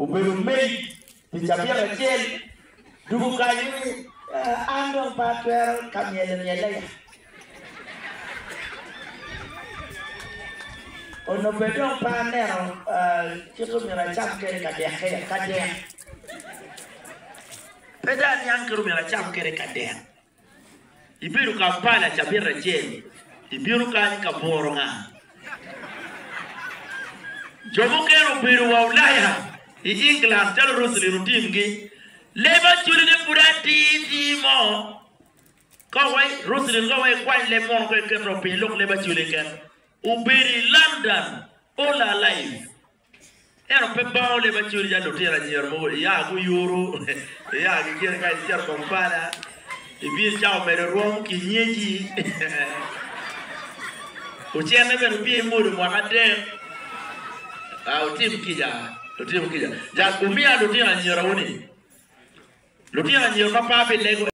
Obedo maid pi cabit acel dugo kany ni an dong pe atwero ka myelo myella ya. Onongo bene dong pe aneno kit omyero acam kwede ka dekke ya, ka dek. Pe dong aniang kit omyero acam kwede ka dek. Ibedo Kampala cabit acel, ibino kany ka buro nga? Jo mukene obedo wa Ulaya, i England calo Roselyn otimgi. Leb aculine pud atir tir mo. Ka wa Roselyn ka wa ikwany leb mono ka iketo piny lok leb aculi keken. Obedo i London all her life. Ento pe bango leb acoli calo lutino anyira mogo iya guyuru, iya gicito ka icito Kampala, ibino icako medo rwom ki nyeci. Ocene bene opiyo imwodo mwaka adek. Ah, wutim kica, wutim kica. Jal wumiya lutino anyirawu-ni. Lutino anyira ma pe abilego.